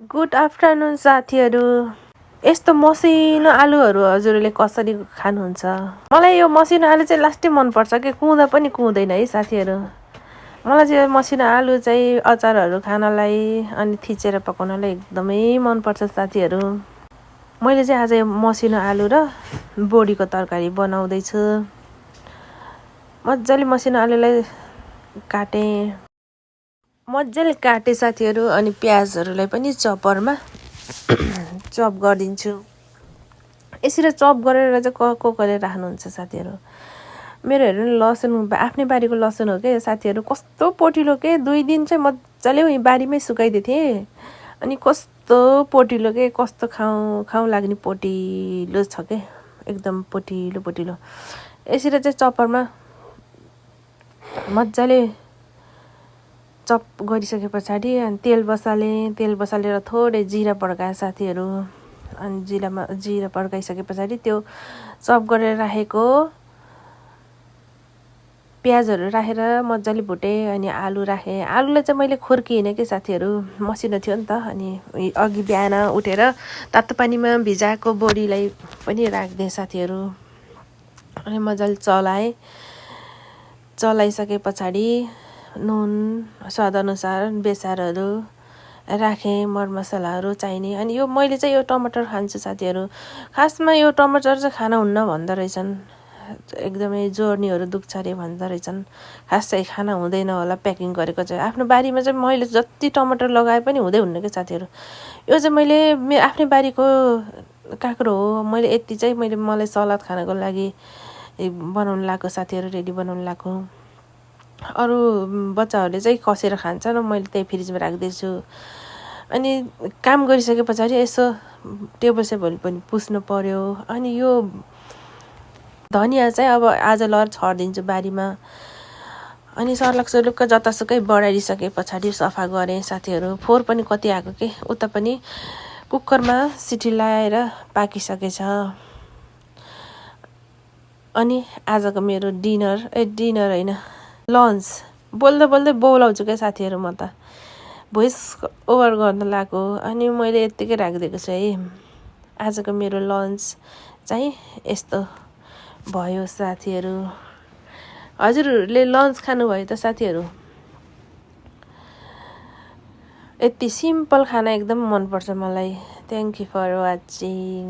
Good afternoon साथीहरू। यस्तो मसिनो आलुहरू हजुरले कसरी खानुहुन्छ? मलाई यो मसिनो आलु चाहिँ लास्टै मनपर्छ कि कुँदा पनि कुँदैन है साथीहरू। मलाई चाहिँ मसिनो आलु चाहिँ अचारहरू खानलाई अनि थिचेर पकाउनलाई एकदमै मनपर्छ साथीहरू। मैले चाहिँ आज यो मसिनो आलु र बोडीको तरकारी बनाउँदैछु। मजाले मसिनो आलुलाई काटेँ साथीहरू। अनि प्याजहरूलाई पनि चपरमा चप गरिदिन्छु। यसरी चप गरेर चाहिँ कसले राख्नुहुन्छ साथीहरू? मेरो हेर्नु नि लसुन आफ्नै बारीको लसुन हो के साथीहरू। कस्तो पोटिलो के 2 दिन चाहिँ मजाले उही बारीमै सुकाइदिएको थिएँ। अनि कस्तो पोटिलो के कस्तो खाउँ लाग्ने पोटिलो छ के एकदम पोटिलो। यसरी चाहिँ चपरमा मजाले चप गरिसके पछाडि अनि तेल बसालेर थोरै जिरा पड्काएँ साथीहरू। अनि जिरा पड्काइसके पछाडि त्यो चप गरेर राखेको प्याजहरू राखेर मजाले भुटेँ। अनि आलु राखेँ। आलुलाई चाहिँ मैले खुर्किएन कि साथीहरू, मसिनो थियो नि त। अनि अघि बिहान उठेर तातो पानीमा भिजाएको बोडीलाई पनि राखिदिएँ साथीहरू। अनि मजाले चलाइसके पछाडि नुन स्वादअनुसार बेसारहरू राखेँ, मरमसलाहरू चाहिने। अनि यो मैले चाहिँ यो टमाटर खान्छु साथीहरू। खासमा यो टमाटर चाहिँ खान हुन्न भन्दो रहेछन्, एकदमै जोर्नीहरू दुख्छ अरे भन्दो रहेछन्। खास चाहिँ खाना हुँदैन होला प्याकिङ गरेको चाहिँ। आफ्नो बारीमा चाहिँ मैले जति टमाटर लगाए पनि हुँदैन क्या साथीहरू। यो चाहिँ मैले आफ्नै बारीको काँक्रो हो। मैले यति चाहिँ मलाई सलाद खानको लागि बनाउनु लाग्यो साथीहरू, रेडी बनाउनु लाग्यो। अरू बच्चाहरूले चाहिँ कसेर खान्छन्, मैले त्यही फ्रिजमा राख्दैछु। अनि काम गरिसके पछाडि यसो टेबल सेबल पनि पुस्नु पर्यो। अनि यो धनिया चाहिँ अब आज छरिदिन्छु बारीमा। अनि सर्लुक्क जतासुकै बढाइसके पछाडि सफा गरेँ साथीहरू। फोहोर पनि कति आएको के उता पनि कुकरमा सिटी लगाएर पाकिसकेछ। अनि आजको मेरो डिनर होइन लन्च बोल्दै बोलाउँछु क्या साथीहरू। म त भोइस ओभर गर्न लाग्यो। अनि मैले यत्तिकै राखिदिएको छु है। आजको मेरो लन्च चाहिँ यस्तो भयो साथीहरू। हजुरहरूले लन्च खानुभयो त साथीहरू? यति सिम्पल खाना एकदम मनपर्छ मलाई। Thank you for watching.